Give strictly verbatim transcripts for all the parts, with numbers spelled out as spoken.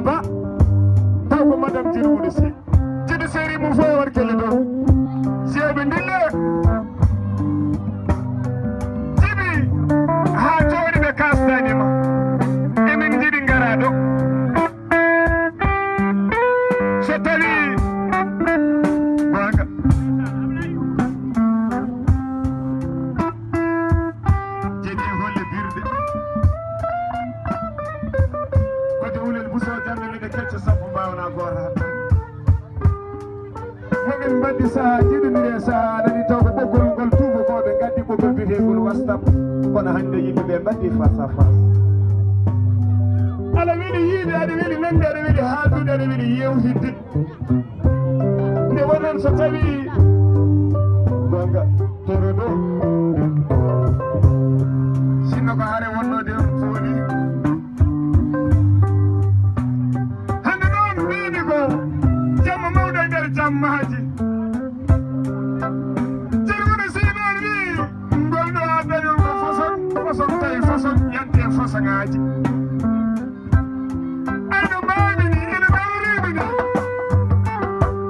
Ba, taw ko madame Djirwude Sy. Jibi seri mum fof e warkelle ɗo. Jeeɓe ndille. Jibi, haa jooɗi ɓe kaasdaani ma. Emin njiɗi ngara ɗo. So tawi goonga. Jeɗi holle birde. Ko jawlel buso jannde nde kecce sappo mbaawnaa goota. Momin mbaɗi sahaa jiɗinire sahaa nani taw ko ɓoggol ngol tuubakooɓe ngaddi ɓoggol biyeteengol WhatsApp. Kono hannde yimɓe ɓe mbaɗi face à face. Aɗa weli yiide, aɗa weli nande, aɗa weli haaldude, aɗa weli yewtidde. Nde wonon so tawi goonga toro ɗo. Sinno ko hare wonnode on fooli. Hannde noon mbimi ko jamma mawɗo e nder jammaaji. Ceerno Seydi Maal wi ngol ɗo a dañol ko façon, façon tawi façon yante façon ŋaaji. Ay no mbaawmi ni, ene mbaawriimi ni.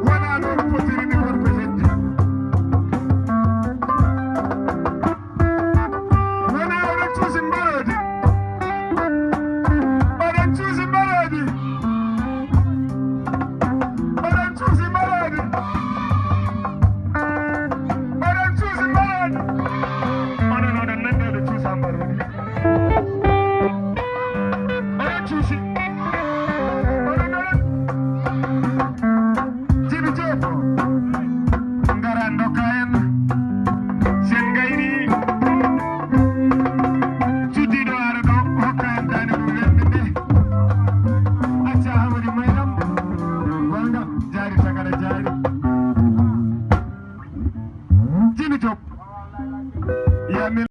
Wonaa noon potiri ni wonko heddi. Wonaa oɗon cuusi mbaroodi. Oɗon cuusi mbaroodi. Oɗon cuusi mbaroodi. Oɗon cuusi mbaroodi. Onon oɗon nanndi oɗon cuusa mbaroodi. Oɗon cuusi. Oɗon, oɗon. Jibi Joob. Ngara ndokka en. Sen ngayni. Cuddiiɗo ara ɗo hokka en daande ɗum welde nde. Acca Amadi Maydam. Gonga jaari tagara jaari. Jibi Joob. Yamil.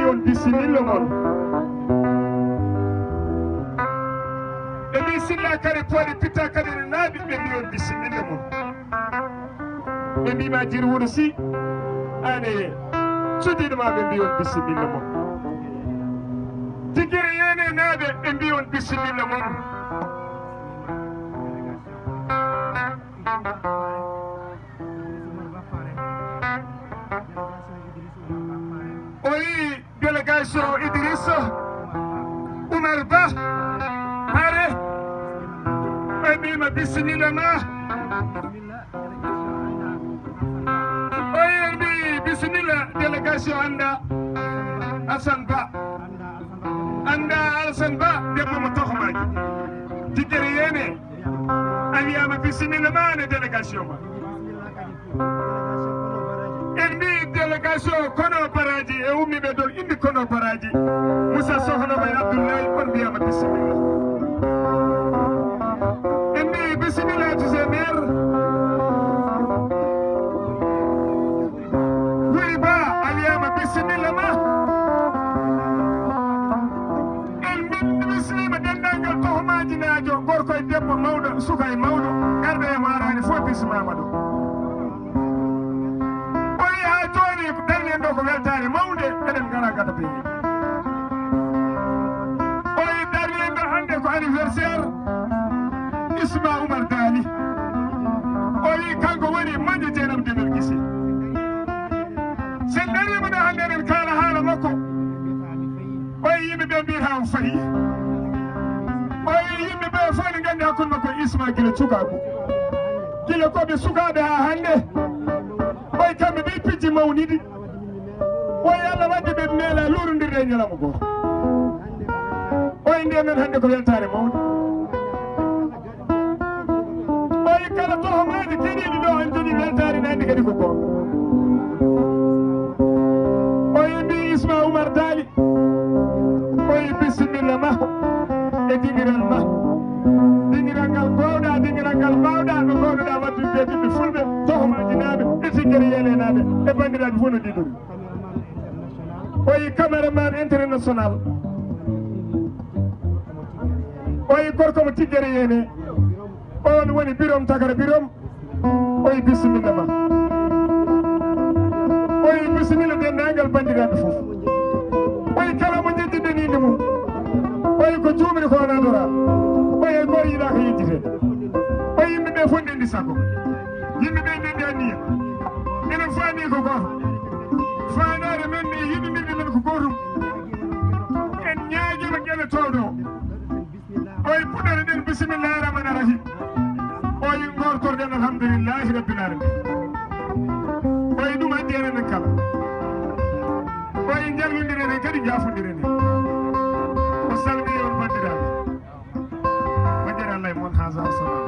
On bisimilla mon. Ɓe mbi silla kadi pooɗe pitta kadi ne naaɓi, ɓe mbi on bisimilla mon. Ɓe mbi ma Jiri Wuro Si, ane cuddiɗo ma, ɓe mbi on bisimilla mon. Tigere Yene naaɓe, ɓe mbi on bisimilla mon. O wi délégation Idrissa Oumar Ba, pare, ɓe mbima bisimilla ma. O wi en mbi bisimilla délégation anda Assane Ba. Anda Alassane Ba, debbo mo tohmaaji. Tigere Yene, a wiyama bisimilla ma ne délégation ma. En mbi délégation kono baraji e ummi ɓe dow indi kono baraji. Moussa Sohna May Abdoulaye, on mbiyama bisimilla. En mbi bisimilla monsieur maire. Wuri Ba, a wiyama bisimilla ma. En mbin-, bismiima denndaangal tohmaajinaajo, gorko e debbo, mawɗo, suka e mawɗo, garɗo e maaraani fof bismaama ɗo. O wiyi haa jooni ko darni en ɗo ko weltaare mawnde, eɗen ngara gada peewi. O wiyi darni en ɗo hannde ko anniversaire Isma Oumar Daly. O wiyi kanko woni moƴƴo Dieynaba Demeel Guissé. Sen dariima ɗo hannde eɗen kaala haala makko. O wiyi yimɓe ɓe mbiyata o fayi. O wiyi yimɓe ɓe fof ne nganndi hakkunde makko e Isma gila cukaagu. Gila ko ɓe sukaaɓe haa hannde. O wiyi kamɓe ɓe pijji mawnidi. O wiyi Allah waɗde ɓe meela luurondirde e ñalawma gooto. O wiyi ndeen noon hannde ko weltaare mawnde. O wiyi kala tohmaaji keɗiiɗi ɗo, on jogii weltaare ne anndi kadi ko goonga. O wiyi mbi Isma Oumar Daly. O wiyi bisimilla ma e dingiral ma. Dingiral ngal goowɗa, dingiral ngal mbaawɗa, no ngoownoɗa waɗtude ɓiɓɓe fulɓe, tohmaajinaaɓe, e Tigere Yenenaaɓe, e banndiraaɓe fof no ɗiɗori. O wiyi cameraman international. O wiyi gorko mo Tigere Yene. On woni Birom Tagara Birom. O wiyi bisimilla ma. O wiyi bisimilla denndaangal banndiraaɓe fof. O wiyi kala mo njejjitɗen innde mum. O wiyi ko juumri ko wona dora. O wiyi e goto yiɗaaka yejjiteede. O wiyi yimɓe ɓe fof ndenndi sago. Yimɓe ɓe ndenndi anniya. Enen fof anniya ko gooto. Faandaare men e yiɗindirde men ko gootum. En ñaagiima geɗe towɗo. O wiyi puɗɗoren ɗen bisimillahi rahmani rahim. O wiyi ngortorɗen alhamdulillahi rabbil alamin. O wiyi ɗum addi en enen kala. O wiyi njallondiren en kadi njaafondiren en. O salmini on banndiraaɓe. Moƴƴere Allah e mon, haasa wa salaam.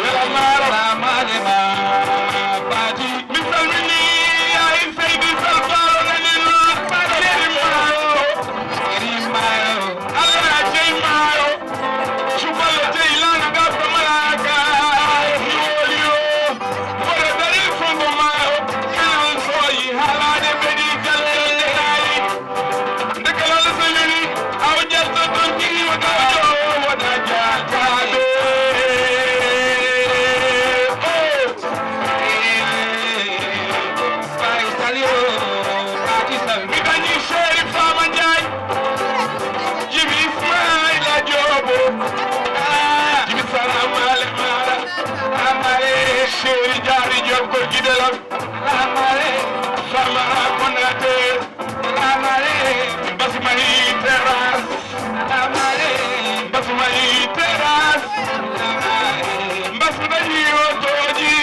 Wela Maaro. Mi salmini yaay Seydi Sall Baaro nani noon. Yeri Maaro. Yeri Maaro. Allah jey Maaro. Cuballa jey laana gabba malaaka. Hiwoli o. Wala dari fungo Maaro. Kanan soyi halaade mbeɗi galle leydi. Nde kala Alla sellini, awa jalta toon jiri wata waɗa jaltaaɓe. Oh. Baye Saliou, Baye Saliou. Mi dañi Chéri Fama Ndiaye. Jibi Ismaïla Diop. Ah. Jibi Salam Ale Mara. Amare Chéri Diary Diop ko gidelam. Amare Fama Konaté. Mbasmay teras. Mbasmay teras. Mbas mi dañi otoji.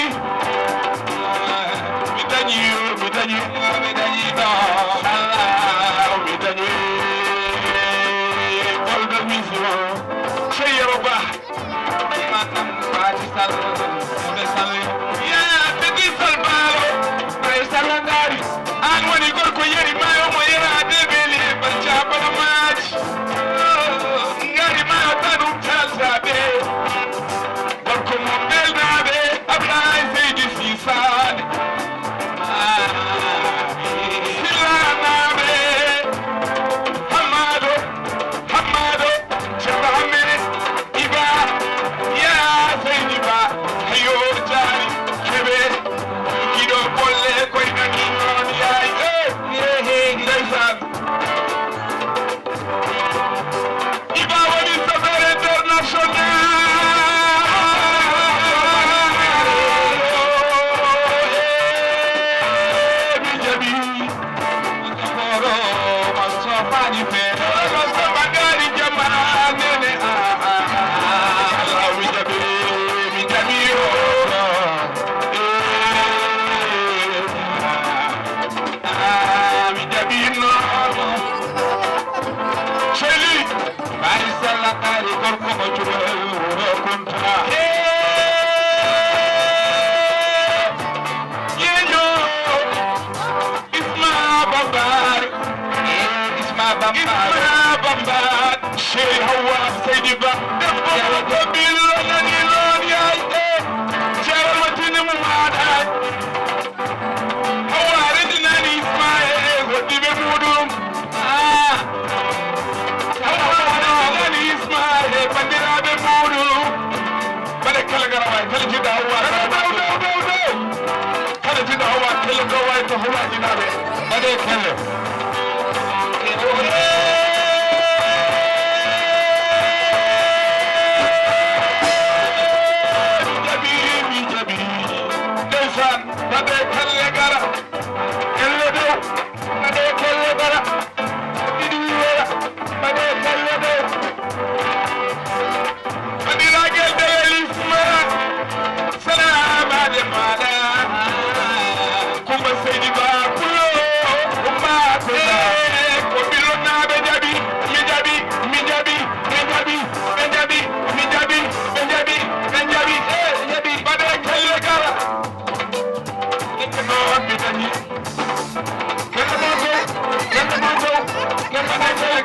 Mi dañi, mi dañi, mi dañi ɗo. Allah, mi dañi. Golden mission. Sey Yero Ba. Matam Fati Sall, Moussa Sall. Yaya Teddy Sall Baalo, Baye Sall Ngari. An woni gorko yeri maayo mo yera debeli e barca bana maaji. Ngari maayo tanum taltaɓe. Gorko mo belnaɓe, Ablaye Seydi Sisane. Sillanaɓe, Hammado, Hammado. Ceerno Hammee, Iba, yaa Seydi Ba, hayo jaari, keɓe, kiɗo bolle koye nani noon yaay, eh, eh, eh, ndeysaan. Iba woni sapeur international. Eh, mi jaɓi. Seli, Baye Salla Kari gorko ko Cuɓel Wuro Kunta. Yeeño. Isma Bambar. Eh, Isma Bambar. Isma Bambar. Sey Hawa Seydi Ba. Debbo ko billo nani noon yaay. Eh, Ceerno Tini mo maaɗa. Hawa redi nani Isma e hoɗɗiiɓe muuɗum. Ah. Hawa redi nani Isma e banndiraaɓe muuɗum. Mbaɗe kala ngara waay, kala jiɗɗo Hawa. Daw, daw, daw, daw, daw. Kala jiɗɗo Hawa, kala ko waay to Hawa jinaaɓe. Mbaɗe kala. Mi jaɓi, mi jaɓi. Ndeysaan, mbaɗe kala ngara. Kala dow. Mbaɗe kelle bara, ɗiɗi wara, mbaɗe kelle dow. Banndiraagal Dewel Isma, salaamaaje maaɗa. Kumba Seydi Ba Pulo, Kumba Kunda. Eh, ko Ɓillonaaɓe jaɓi, mi jaɓi, mi jaɓi, ɓe jaɓi, ɓe jaɓi, mi jaɓi, ɓe jaɓi, ɓe jaɓi, ɓe jaɓi. Eh, ɓe jaɓi. Mbaɗe kelle gara. Ndeke noon mi dañi. Ndeke noon dow. Ndeke noon dow. Ndeke noon dow.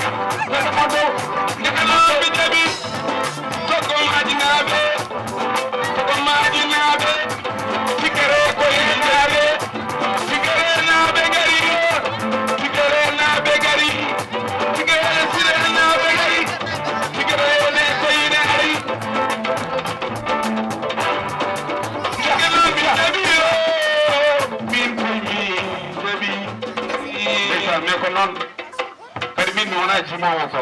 Ndeke noon dow. Ndeke noon mi jaɓi. Toggo maaji naaɓe. Toggo maaji naaɓe. Tikere ko e naaɓe. Tikere naaɓe gari. Tikere naaɓe gari. Tikere sire naaɓe gari. Tikere ne ko ine ari. Ndeke noon mi jaɓi o, min koye min jaɓi. Ndeysaan, mais ko noon. Kadi min mi wonaa jimoowo ko.